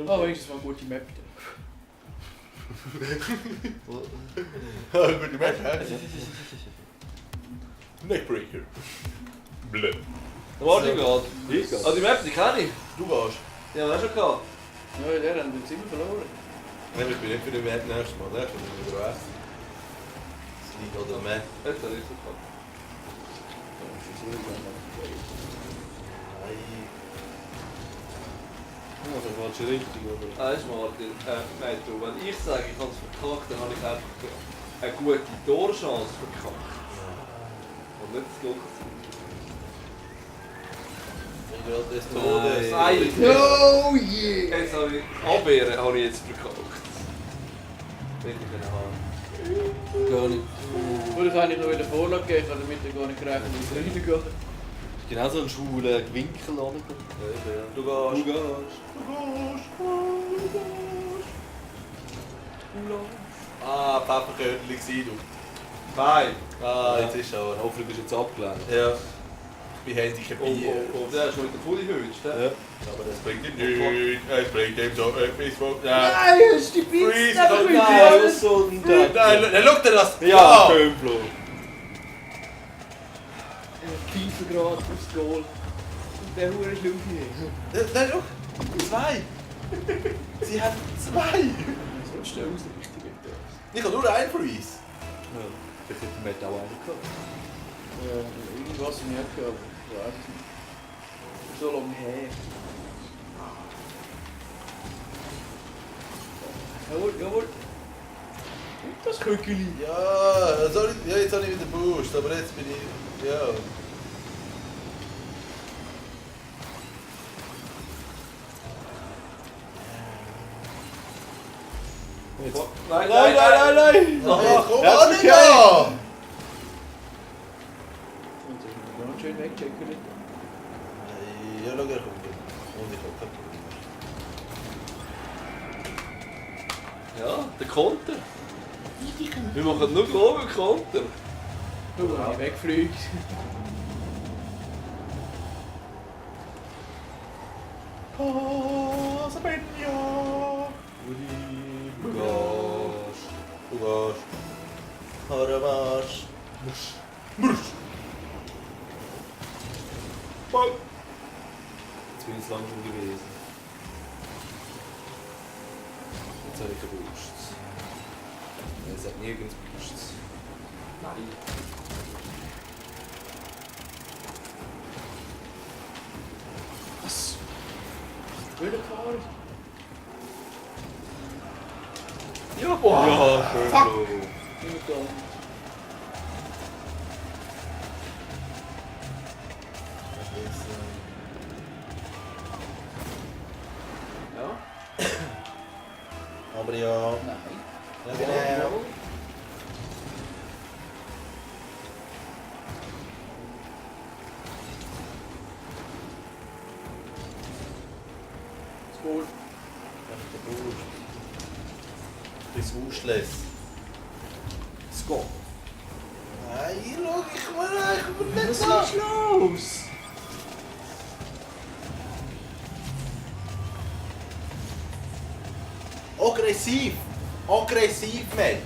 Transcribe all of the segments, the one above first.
Oh, wenigstens mal eine gute Map. Gute Map, hä? Neckbreaker. Blöd. Warte gerade. Ich gehe. Ah, die Map, die kenne ich. Du gehst. Die haben wir auch schon gehabt. Ja, der hat jetzt immer verloren. Nein, ich bin nicht für die Map nächstes Mal. Nächstes Mal bin ich wieder essen. Das liegt oder mehr. Jetzt habe ich es gehabt. Nein. Ja, das war schon richtig, oder? Weißt du, Martin, meinst du, wenn ich sage, ich habe es verkackt, dann habe ich einfach eine gute Torchance verkackt. Und nicht das Glück. Ich will das Todes. Nein! Oh yeah! Jetzt habe ich Abwehren habe ich jetzt verkackt. Wirklich eine Hand. Gar nicht. Oder kann ich noch eine Vorlage geben, ich habe damit gar nicht gerechnet, wie es reingeht. Genau so ein schwuler Winkel an. Du Du gehst. gehst. Ah, Pfefferkörnchen gewesen, du. Nein! Ah, jetzt ist schon. Hoffentlich bist du jetzt abgelenkt. Ja. Ich bin Handykapier. Der ist schon mit der Fully höchst. Ja. Aber das bringt ihm nichts. Es bringt ihm so etwas von... Nein, das ist die Freeze, Pizza! oh Nein, was soll denn das? Nein, schau dir das! Ja, Pömplo. Pfeife gerade aufs Goal. Und der Hure ist Lucky. Nein, schau! Zwei! Sie haben zwei! So schnell ausrichten. Ich habe nur einen Freeze. Ja, vielleicht hätte Matt auch einen gehabt. Ja, irgendwas im Jacke, aber ich weiß es nicht. So lange her. Jawohl, jawohl. Und das Köckeli. Ja, sorry, ja, jetzt habe ich wieder Boost, aber jetzt bin ich... Ja. Jetzt. Nein, Nein, nein, nein, nein! Ach, komm Ja, an, okay. ja! Und das ist noch schön wegchecken. Ja, schau, er kommt. Und ich habe kein Problem. Ja, der Konter. Wir machen nur oben Konter. Schau, wenn ich wegfliege. Casabenja! Du gehst. Du gehst. Haramarsch. Marsch. Ball. Jetzt bin ich jetzt langsam gewesen. Jetzt habe ich keine Boosts. Es hat nirgends Boosts. Nein. Was? Wieder gefahren? Ja, boah! Ja, schön. Fuck. So. Immer da. Ja? Aber ja. Nein. Ja, genau. Das Goal. Das Auschles. Scott. Nein, schau, ich will nicht Was so. ist los? Aggressiv! Aggressiv, Matt!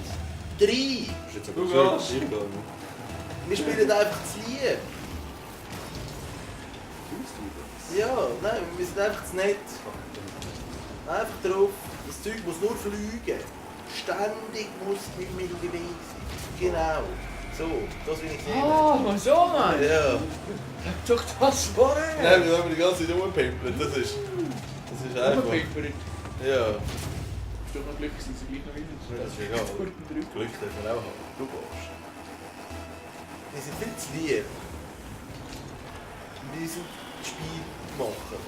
3! Ist jetzt Du aber gehst. so. Ich gehe nicht. Wir spielen einfach zu lieb! Ja, nein, wir sind einfach zu nett. Einfach drauf, das Zeug muss nur fliegen. Ständig muss mit mir Gewicht sein. Genau. So, das will ich sehen. Ah, so nein! Ja. Doch das vorher! Nein, wir haben die ganze Zeit rumgepimpelt. Das ist einfach... Pimpert. Ja. Ist doch noch Glück, sind sie gleich noch rein. Das ist egal. Guten Drück. Glück darf man auch haben. Du gehst. Wir sind viel zu lieb. Wir sind Spiel machen.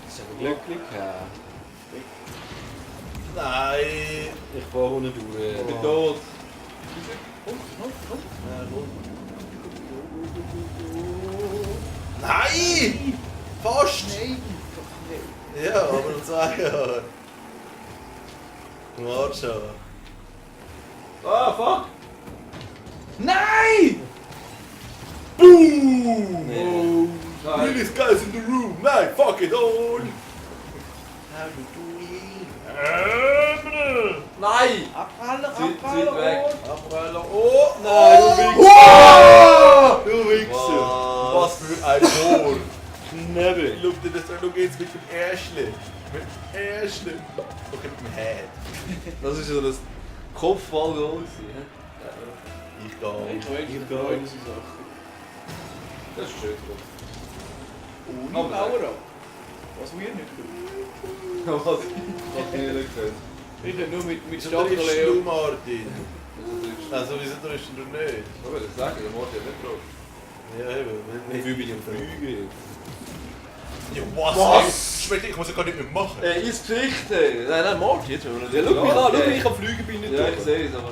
Das ist aber glücklich. Ja. Nein! Ich fahre nicht Ich durch. bin tot. Ja, gut. Nein! Fast! Nein! Ja, aber um 2 Jahre. Warte schon. Ah, fuck! Nein! Boom! Boom! Nee. Nein. Release guys in the room! Nein, fuck it on! How you doing? Nein! Abprallen, Zeit weg. Abprallen, oh! Nein, du Wichser! Du Wichser! Was? Was für ein Tor! Knebel. Schau dir das an, schau jetzt mit dem Äschle. Mit dem Äschle. Okay, mit dem Head. Das ist so das Kopfball-Goal. Ich gehe. Ich weiß nicht, so Sachen. Das ist schön. Ohne Aber- Power-Up. Was wir nicht können. Was? Was ich nicht gesehen. Ich kann nur mit Wieso Stachel triffst du, Martin? Also, Also, wieso triffst du nicht? was will ich sagen? Der Martin hat nicht drauf. Ja, eben. Ich fühle mich am Flügen. Ja, was? Was? Schmeckt, ich muss ja gar nicht mehr machen. Ey, ins Gesicht, ey! Nein, Martin, jetzt wollen wir Ja, nicht. schau mich an, schau mich am Fliegen bin ich Ja, ich nicht. sehe es, aber...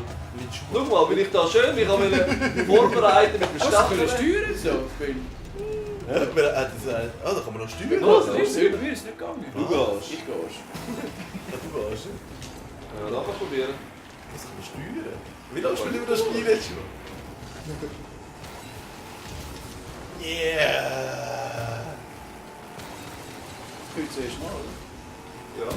Schau mal, bin ich da schön, ich habe mich vorbereitet mit dem Was kann Stachel. ich steuern so? Ich bin... Ja, wer hat gesagt, da kann man noch steuern. Was? Ja, Mir ist es nicht gegangen. Du gehst. Ich gehst. du gehst. Ja, lass mal probieren. Das kann man steuern. Wie lange spielen wir das Spiel jetzt schon? Yeah! Das geht sehr schnell. Ja.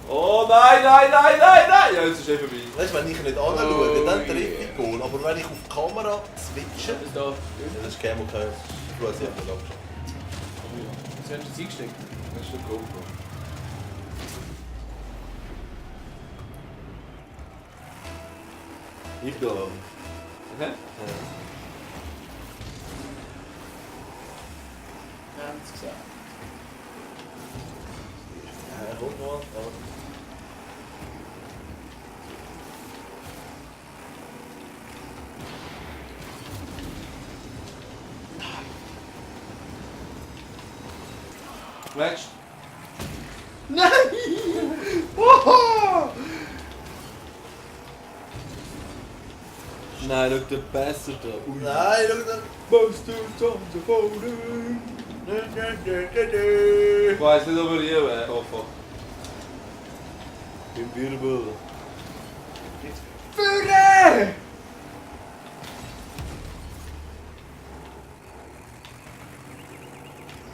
Oh nein, nein, nein, nein, nein! Ja, jetzt ist vorbei. Weißt du, wenn ich nicht anschaue, Oh, dann treffe yeah. ich Goal. Aber wenn ich auf die Kamera switche, Das da. ja, das ist Camel Curse. Du hast ja nicht abgeschaut. Das hast du jetzt eingesteckt. Das ist nicht GoPro. Ich gehe lang. Hä? Wir haben es gesagt. Ja, kommt noch an. Match. Nein, schau den Passer da. Ui. Nein, schau da. Bastards on the phone. Ich weiss nicht, ob er hier wäre. Oh fuck. Im Wirbel. Führer!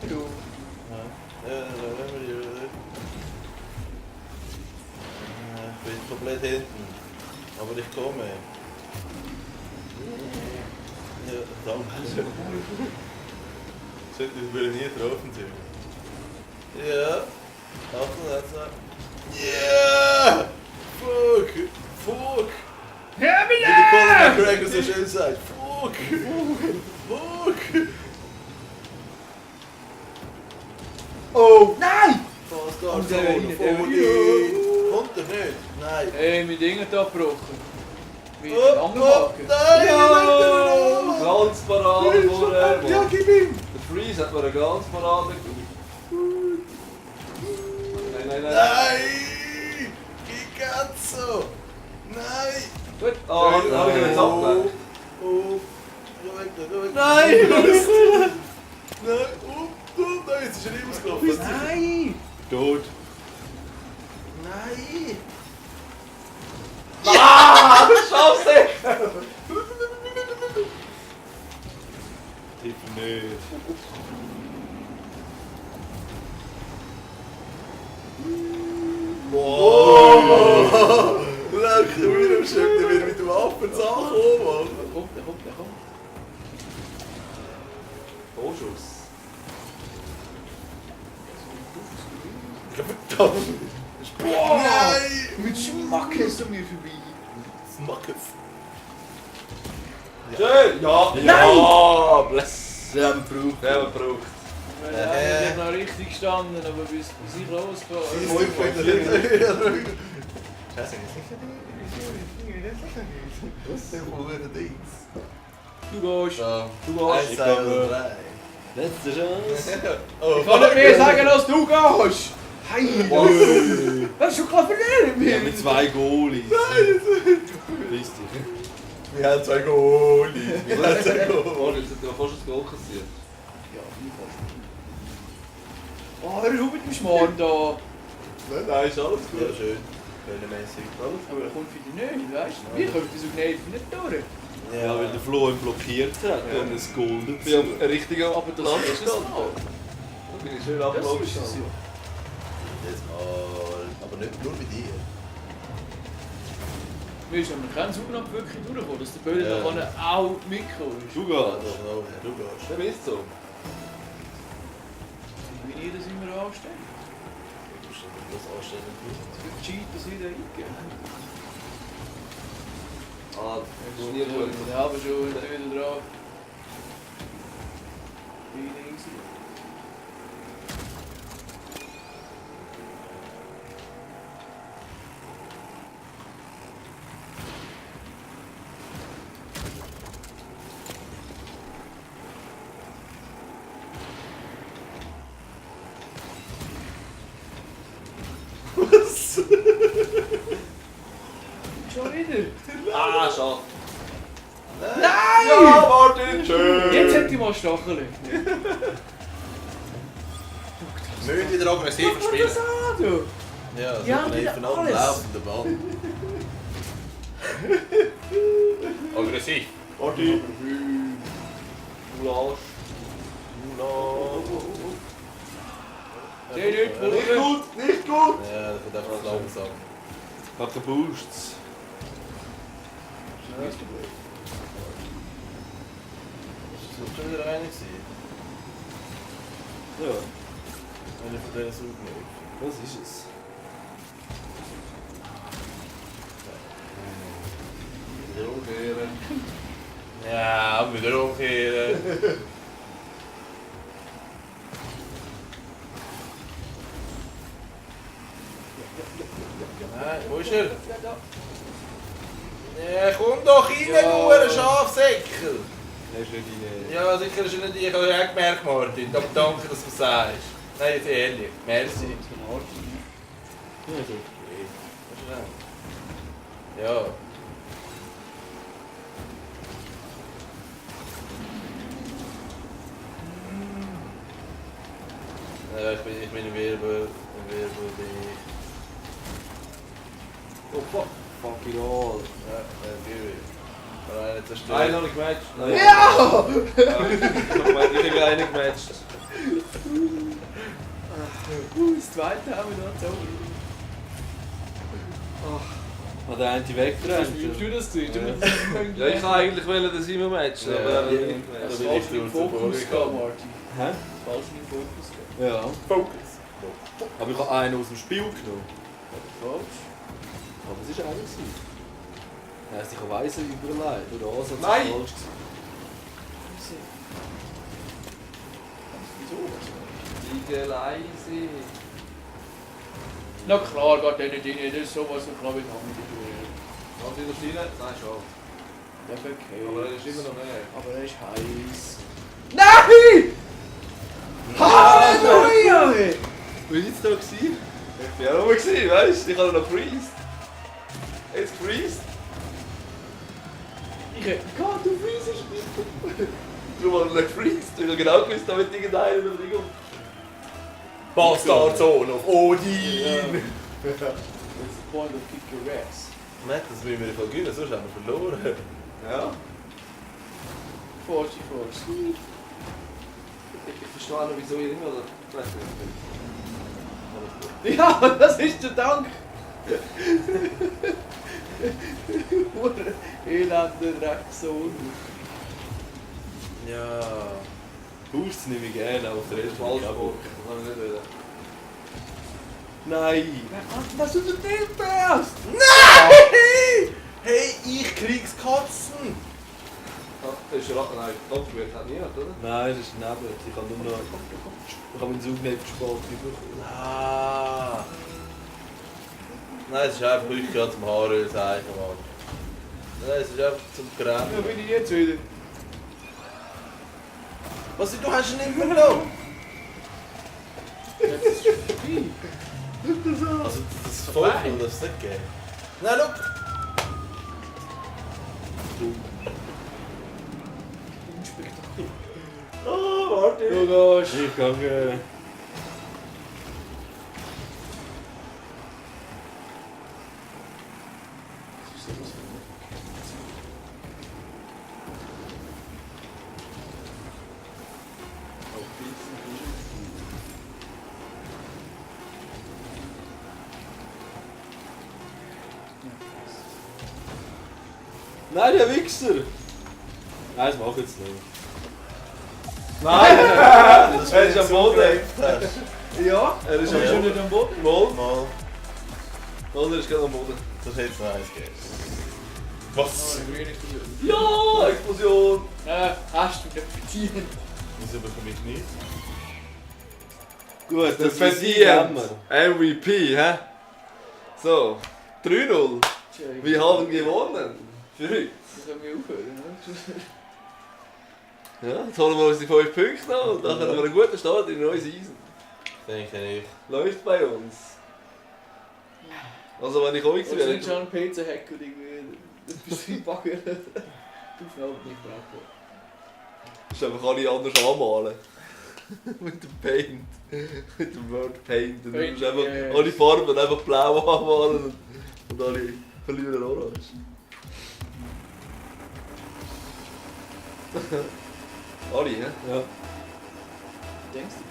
Du. Ich bin komplett hinten. Aber ich komme. Ja, danke. Ich will nie getroffen sein. Ja. Achtung, jetzt. Yeah! Fuck! Fuck! Ja, Wie der Conor McGregor so schön sagt. Fuck! Fuck! Oh! Nein! Bastard, Und der vorne, rein, vorne. der Kommt er nicht? Nein. Ey, mein Ding hat abgebrochen. Wie Oh, ein Angelhaken. nein! Ja! Glanzparade vorher. Ja, gib ihm! Der Freeze hat mir eine Glanzparade gegeben. Nein, nein, nein. Nein! Gigazzo! Nein! Gut. Ah, habe ich ihn jetzt abgelegt. Oh! Geh weg, geh weg! Nein! Nein! Nein, jetzt ist er nicht ausgelaufen! Nein! Tot. Nein! Ah, du schaffst es! Ich nicht. Boah! Leck, der Wiederschöpf, der wird mit dem Affenzahn kommen! Der kommt, der kommt, der kommt. Vorschuss. Nein! Mit Schmack ist er mir vorbei. Smackes! Schön! Ja! Nein! Ja! Bless! Sie haben gebraucht. Der hat gebraucht. Ich bin noch richtig gestanden, aber bis ich losgehe. Du gehst. Du gehst. Eins, zwei oder drei. Letzte Chance. Oh, Ich kann nicht mehr sagen, als du gehst. Hey! Das ist schon klar verlieren Ja, wir. mit 2 Goalies. Wisst ihr? wir haben zwei Goalies. Wir haben zwei Oh, Goalies. jetzt hat er fast ein Goal kassiert. Ja, oh, hör auf mit dem Schmarrn da. Nein, ist alles Ja, schön. Höhlenmäßig. Aber er kommt wieder nicht, weißt du? Wir kommen so schnell nicht durch. Ja, weil der Flo ihn blockiert hat und es goldet. Ich bin ein richtiger Aber das ist es mal. Da bin ich schön Das abgelaufen. ist es ja. Jetzt mal. Aber nicht nur bei dir. Wir müssen aber keinen Saugnapf wirklich durchkommen, dass der Böller Ja. da vorne auch mitkommt. Du Ja, gehst. du gehst. Wer ist so? Wie ihr das immer anstellen. Du musst das anstellen. Das wird cheat, das wieder eingeben. Ah, das ist nie gut. Wir haben schon wieder drauf. Wie links. Schon wieder? Ah, schade. Nein! Ja, Martin, schön! Jetzt hätte ich mal Stacheln. Wir müssen wieder aggressiv Was spielen. das an, du? Ja, so Ja, ein wieder auf dem alles. laufenden Band. Aggressiv. Martin! Gulasch. Seh nicht, Nicht Bruder. gut, nicht gut! Ja, das wird einfach langsam. Hat den Boosts. Das muss schon wieder einer sein. Ja, Einer von denen sucht nicht. das ist es. Wieder umkehren. Ja, wieder umkehren. Nein, wo ist er? Ja, komm doch rein, Ja. du ja. Schafsäckel! Hast du nicht Ja, sicher ist er nicht, ich habe ja auch gemerkt, Martin. Aber danke, dass du es sagst. Nein, jetzt ehrlich. Merci. Ja, so. Ja. Ja, ich bin ein Wirbel. Ein Wirbel bin ich. Oh fuck. Fucking all. Ja, ein Wirbel. Kann einer zerstören. Nein, noch nicht gematcht. Nein. Ja! Ich habe einen gematcht. Das zweite haben wir noch so. Hat der eine weggerannt? Wie du das siehst, du musst Ja, ich kann eigentlich wollen, dass ich mir matchen, aber er hat nicht das gematcht. falsch im Fokus gehen, Martin. Hä? Das falsch im Fokus gehen. Ja. Focus. Aber ich habe einen aus dem Spiel genommen. Falsch? Aber es ist einer gewesen. Er hat sich auf Weise überlegt. Oder was hat Nein! falsch gewesen. Wieso? Liege leise. Na klar, geht der nicht rein, das ist sowas so klar wie der andere. Kommt wieder rein? Nein, schon. Ja, okay. Aber er ist immer noch näher. Aber er ist heiß. Nein! Halleluja! Wie war es da? Gewesen? Ich war ja rum, weißt du? Ich habe noch freezed. Jetzt freezed. Ich hätte gehabt, du friesest nicht. Darum habe ich nicht freezed. Ich habe genau gewusst, da wird irgendeiner über den Ring. Bastardsohn auf Odin! That's the point of kick your ass. Matt, das müssen wir voll gewinnen, sonst haben wir verloren. Ja. Force. Ich verstehe auch noch, wieso ihr immer da Ja, das ist der Dank. Hure elender Drecksohn. Ja. Boosts nehme ich gerne, aber der Rest falsch ist auch Bock. Das kann ich nicht wollen. Nein! Was du denn wärst? Nein! Hey, ich krieg's Katzen! Das ist ja nein, Kampfgewehr hat niemand, oder? Nein, das ist neben. Ich habe nur noch. Ich habe meinen Saugnäpf gespart bekommen. Ah. Nein, es ist einfach wirklich gerade zum Haaröl sagen, Mann. Nein, es ist einfach zum Ja, Creme. bin ich jetzt wieder. Was, du hast ihn immer noch? Jetzt ist es vorbei. Also, das Volk will das nicht geben. Nein, schau! Oh, warte. Du gehst. Ich gehe. sowas von. Oh, Pizza. Nein, der Wichser! Nein, das mach ich jetzt nicht. Nein! Das Er ist am Boden. Ja, Er ist ist schon am nicht am Boden. Boden. Mal, Mal, er ist gerade am Boden. das hätte es noch eins gegeben. Oh, Was? eine grüne Kugel. Ja! Explosion! Hast du verdient. Wieso bekomme ich nicht? Gut, Der verdient! MVP, hä? So, 3-0. Wir haben gewonnen. Für heute. Das können wir aufhören, ne? Ja, jetzt holen wir uns die 5 Punkte noch und dann haben wir einen guten Start in eine neue Season. Denke ich. Läuft bei uns. Also wenn ich euch Willst du nicht schon wäre... einen PC hacken und irgendwie etwas reinpacken? Du fällst nicht brauchen. ist einfach alle anders anmalen. Mit dem Paint. Mit dem Word Paint. Und du Paint, musst einfach yes. alle Farben einfach blau anmalen und alle verlieren orange. Alle, hä? Ja, Denkst du?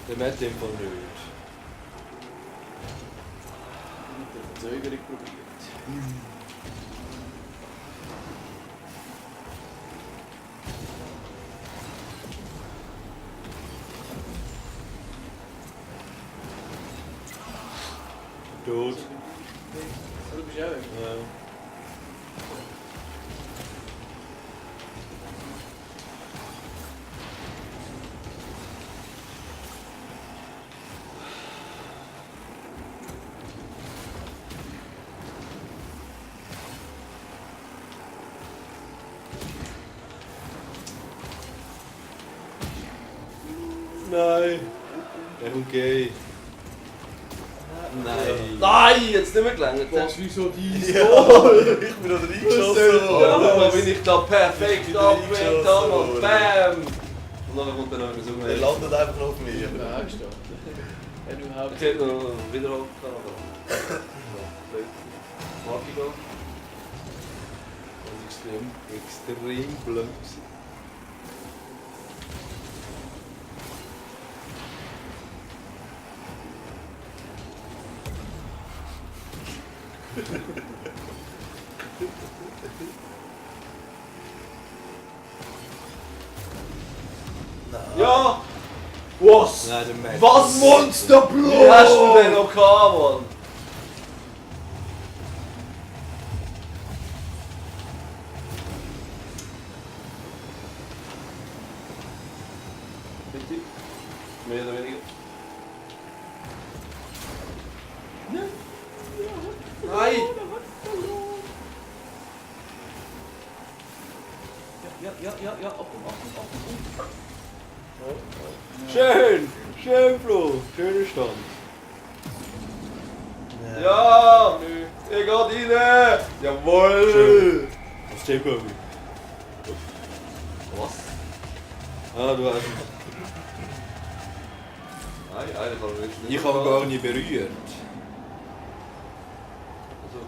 der Matt im Fall nicht. Mit der Verzögerung probiert. Tot. Du bist auch weg. Ja. Nein. Der kommt gay. Nein. Nein, jetzt nicht mehr gelangt. Was, wieso die? Ja, ich bin noch reingeschossen. Ja, guck mal, bin ich da perfekt Ich bin abgewehrt habe und reingeschossen bam! Und dann kommt er noch so Er landet einfach noch auf mich. Ja, ist da. Wenn du halt. Ich hätte noch wiederholen können, aber... Markigo. Das ist extrem blöd. Ja! Was? Nein, der Matt. Was? Monsterblut! Wie hast du denn noch gehabt, Mann? Bitte? Mehr oder weniger? Nein! Ja, Achtung. Schön! Schön, Flo! Schöner Stand. Ja! Ihr geht rein! Jawohl! Schön. Was steht bei mir? Was? Ah, du hast ihn. Nein, eigentlich habe ich nicht. Ich habe ihn gar nicht berührt. Also.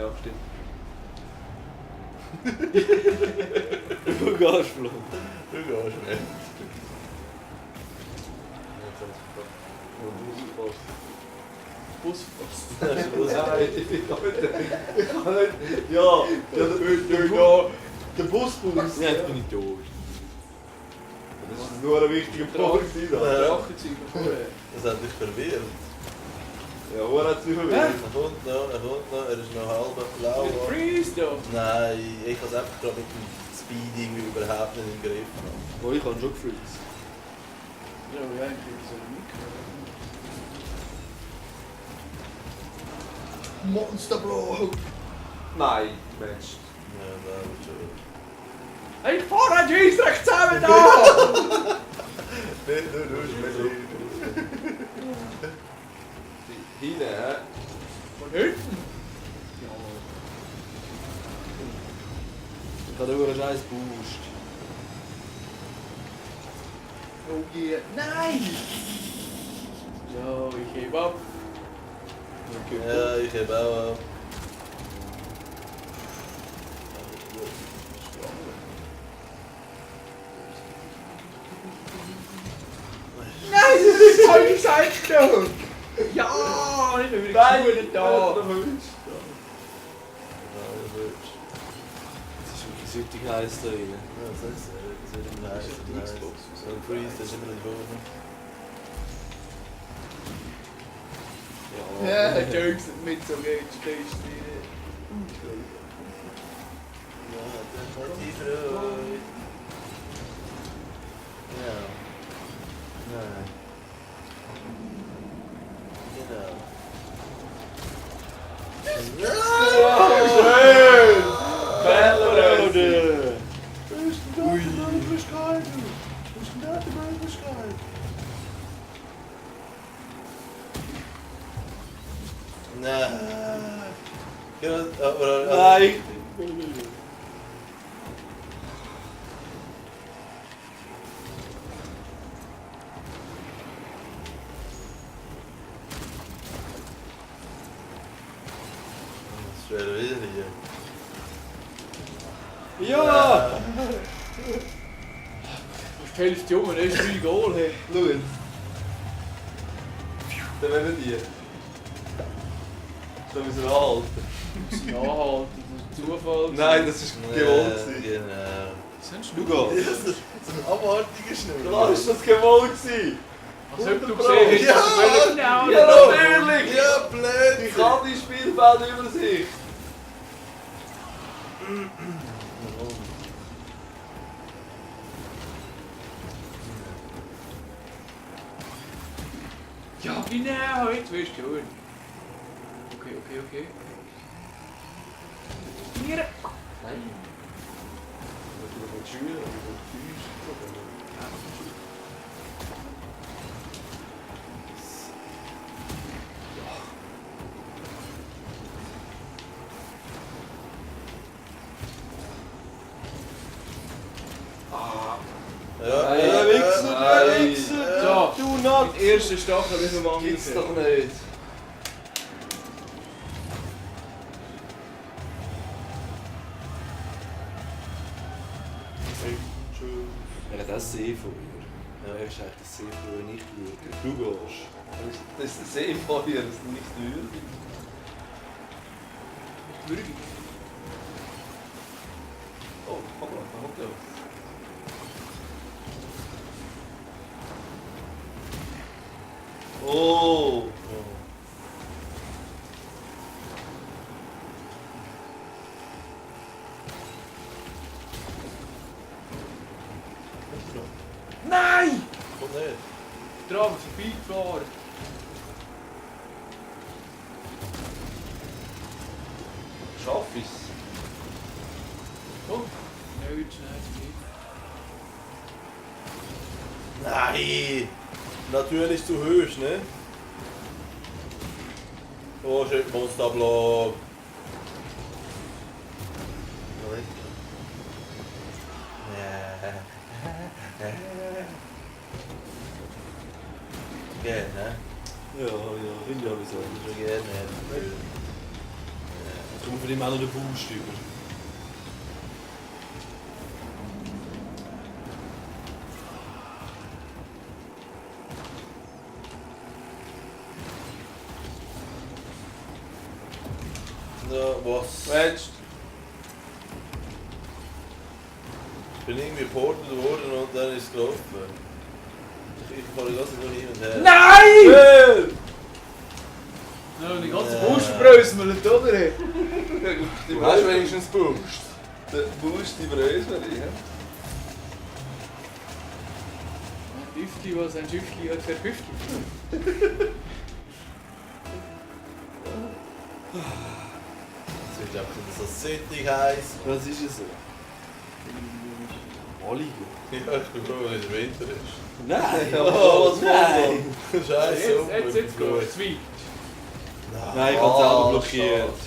Ja, stimmt. Du gehst, Flo. Du gehst weg. Bus fast. Nein, ich kann nicht. Ja, der Busbus. Ja, jetzt bin ich tot. Das ist nur ein wichtiger Punkt. Drachenzeug vorher. Das hat dich verwirrt. Ja, wo hat es nicht verwirrt? Er kommt noch, er ist noch halb blau. Mit Freeze da. Nein, ich habe es einfach gerade mit dem Speed irgendwie überhaupt nicht im Griff. Oh, ich habe schon gefreakt. Ja, aber eigentlich so ein Mikro. Monsterblut! Nein, Mensch. Ja, da wird schon. Ich fahr ein Scheissdreck zusammen da! Nicht nur du, Schmelly. Hinten, hä? Von hinten? Ich habe nur einen scheiß Boost. Oh yeah. Nein! So, ich heb ab. Ja, ich habe auch. Nein, das habe ich gesagt! Ja, ich bin wieder Nein, gut da! Das ist wirklich süchtig heiß da rein. Ja, das wird immer nice. So ein Freeze, das ist immer die Woche. Ja, Jokes mit so geht's, stehst du Ja, das hat die Freude. Ja. Nein. Genau. Schön! Bällröse! Ui. Was ist denn da die Möglichkeit? Nein. Ja, oder... Nein! Das ist wieder hier. Ja! hast die Hälfte jung, das ist 3 Goal. Hey. Schau jetzt. Dann werden die. Da müssen wir anhalten. Anhalten, das ist Zufall. Nein, das war gewollt. Genau. Was hast Du du? gehst. Das ist ein abartiger Schnur. Klar ist das gewollt gewesen. Was hast du gesehen? Ist das völlig genau? Ja, natürlich! Ja, blöd! Ich habe die Spielfeldübersicht. Ja, genau, jetzt wirst du hören. Okay. Hier! Nein. Ich will Schüler und Füße. Ja, Der Wichser, der Nein. Wichser! So, Du not! den ersten Stachel müssen wir Gibt's angehen. doch nicht. Er hat das See von mir. Ja, er ist eigentlich das See von mir nicht würdig. Du gehst. Das ist ein Seefeuer, das ist nicht würdig. Würdig. Oh, komm mal, da kommt er. Oh! Nein! Kommt nicht. Dran vorbeigefahren. Schaff ich's? Komm. Nicht schnell zu viel. Nein! Natürlich zu hoch, ne? Oh shit, Monsterblock! Gell, ne? Ja, finde ich auch so. Schon gell, ne? Jetzt kommt von ihm auch noch der Boost über. Ja, was? Mensch! Ich bin irgendwie geportet worden und dann ist es gelaufen. Ich fahre die ganze Zeit nur hin und her. Nein! Ja, die ganze Brust bröselt, oder? Du hast wenigstens Boost. Der Boost die Brösel, ja. 50, was ein 50 hat für 50. Es wird einfach wieder so süttig heiß. Was ist es so? Molliger. Ja, ich bin froh, wenn es Winter ist. Nein! Ja, was nein! Scheiße, Jetzt geht es weit. Nein, ich habe es selber Ah, blockiert.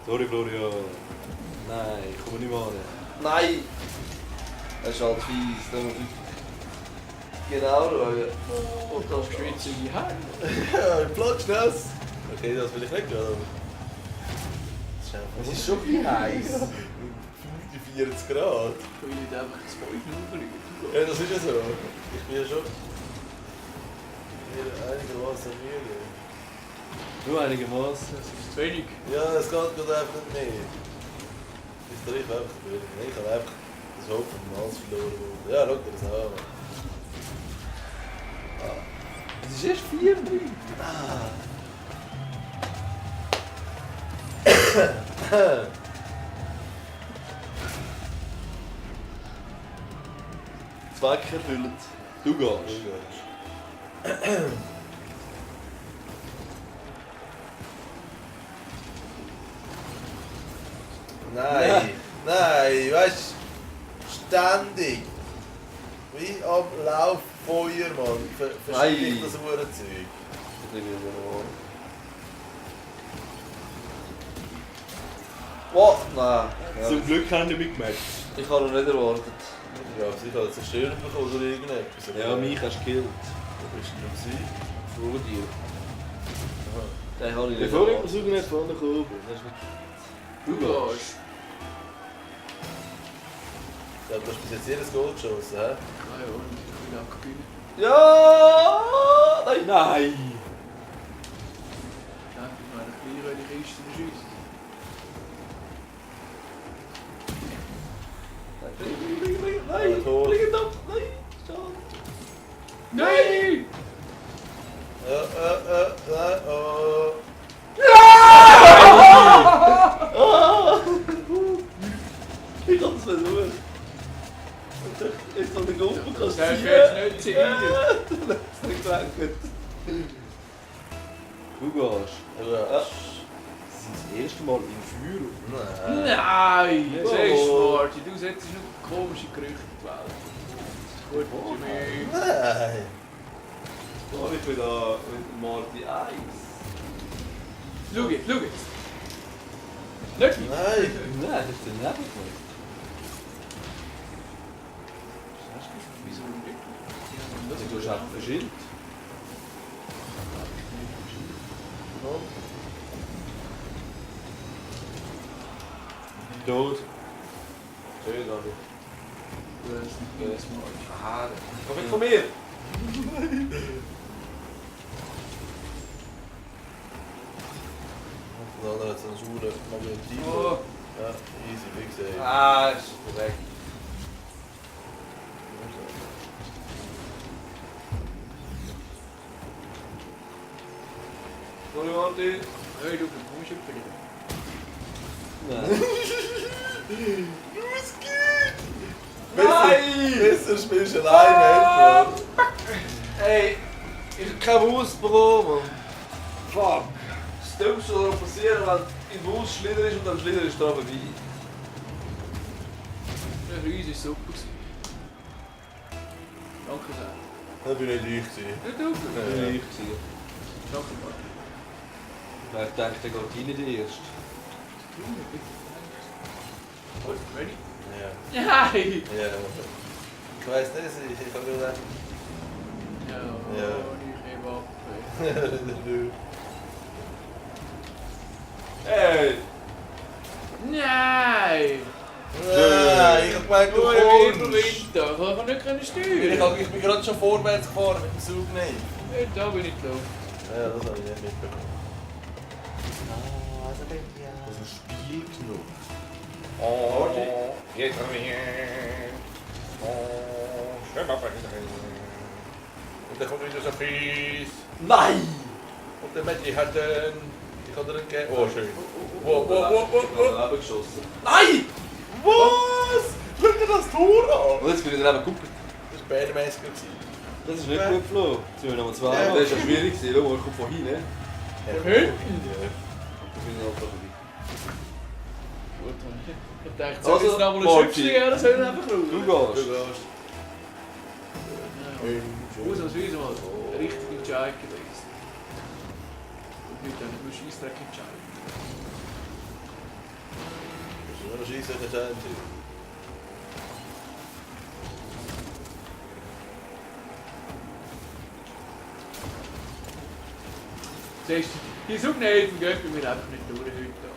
Sorry, Florian. Nein, ich komme nicht mehr an. Nein! Das ist halt fies, da muss ich genau schauen. Und das schwitzige Hände. Ja, Platschnass. Okay, das will ich nicht gerade. Es ist schon ein bisschen heiß. bei 40 Grad. Ich will nicht einfach das Feuer auflegen. Ja, das ist ja so. Ich bin ja schon einigermaßen müde. Nur einigermaßen. Das ist zu wenig. Ja, es geht gerade einfach nicht mehr. Ich treffe einfach zu wenig. Ich habe einfach das Haupt vom Hals verloren. Ja, schau dir das an. Es ist erst 4 drin. Zweck erfüllt. Du gehst. Nein, nein, weißt du, ständig. Wie am Lauffeuer, Mann. Verschwinde ich das Uhrenzeug. Was? Nein. Zum Glück haben die mitgemerkt. Ich habe noch nicht erwartet. Ja, ich habe zerstört bekommen oder irgendetwas. Ja, mich hast du gekillt. Wo bist du denn? Vor dir. Den habe ich nicht Bevor ich erwartet. versuche nicht vorne zu kommen. Du gehst. Ja, du hast bis jetzt jedes Goal geschossen, hä? Ah ja, und ich will auch gewinnen. Ja! Nein! Nein! Ja, ich meine, ich will in die Kiste schießen. Nein! Tor. Fliegt ab! Nein! Schade! Nein! Nein, oh. Ich kann es versuchen. Jetzt noch den Golf Das kassieren. wird nicht sein. Das ist nicht gelangt. Du gehst. Ja. Ja. Das ist das erste Mal im Feuer. Nein. Nein! Oh. Siehst du, Marty, du setzt noch komische Gerüchte in die Welt. Gut für mich. Nein. Da ich wieder mit Marty 1. Schau jetzt, schau jetzt. Nicht? Nein. Nein, das ist daneben gemacht. Wieso nicht? Du hast auch verschillt. Tot. Schön, Adi. Du hast nicht jedes Mal. Ah, komm weg von mir! Der andere hat so einen sauren Magnetismus. Oh, Ja, easy, wie gesagt. Ah, ist korrekt. Sorry, Marty. hey, du kommst schon wieder. Nein. Was geht? Nein! Besser spielst du alleine, Mann. Ey, ich hab keinen Maus bekommen. Fuck. Das Dümmste, was passieren kann, wenn die Maus schlittert ist und dann schlittert ist dran vorbei. Der Reis war super. Danke sehr. Das bin nicht ich gewesen. Nicht du? Das war ich. Danke, Marty. Ich dachte, der geht rein der erste. Gut, ready? Ja. Nein! Ja. Ich weiss nicht, ich habe gedacht. Ja, Ja. ich gebe ab. Hey! Nein! Nein, ich hab gemeint, du Du kommst. Winter, ich kann nicht steuern. Ich bin gerade schon vorwärts gefahren mit dem Zug nicht. Da bin ich drauf. Ja, das habe ich nicht mitbekommen. Das ist ein Spiel genug. Oh, Jetzt haben wir Und dann kommt wieder so fies. Nein! Und der Mädchen hat ich habe dir einen gegeben. Oh, schön. Wow. Daneben geschossen. Nein! Was? Schau dir das Tor an! Und jetzt bin ich daneben geguckt. Das war Bärmesker. Das ist nicht gut geflogen. Jetzt müssen wir nochmal zwei Ja. Das ist ja schwierig gewesen, schau mal, ich komme von hinten. Von hinten? Ich bin noch vorbei. Gut, ich dachte, Also, soll jetzt noch mal ein Marty. Schüpfchen geben, das soll einfach raus. Du Du gehst. gehst. Ausnahmsweise mal richtig Entscheid gewesen. Und nicht dann nur Scheissdreck entscheiden. Das ist nur noch Scheisse entscheidend. Siehst du, die Subnähten gehen bei mir einfach nicht durch heute.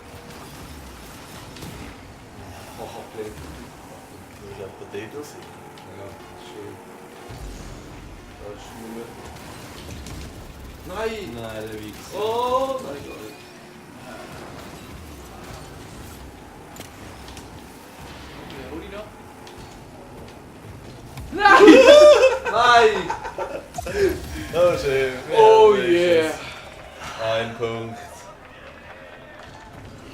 Ach, abgelehnt. Potato sein. Ja, schön. Das ist nur... Nein! Nein, der Wichser. Oh, nein, gar nicht. Ja, hol ihn noch. Nein! Oh, schön. Oh yeah! Ein Punkt.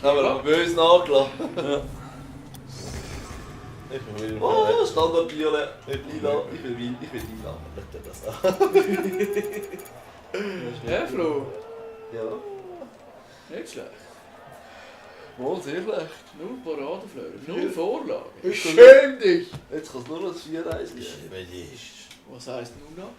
Haben wir aber böse nachgelassen. Ich will Oh, Standard-Lila. Nicht Lila. Ich will lila. Bitte das an. Ja, Flo. Ja. Nicht schlecht. Wohl, sehr schlecht. 0 Paradeflöre, 0 Vorlagen. Ist Schäm dich! Jetzt kann es nur noch das 4-1 geben. Weil die ist. Was heisst nun noch?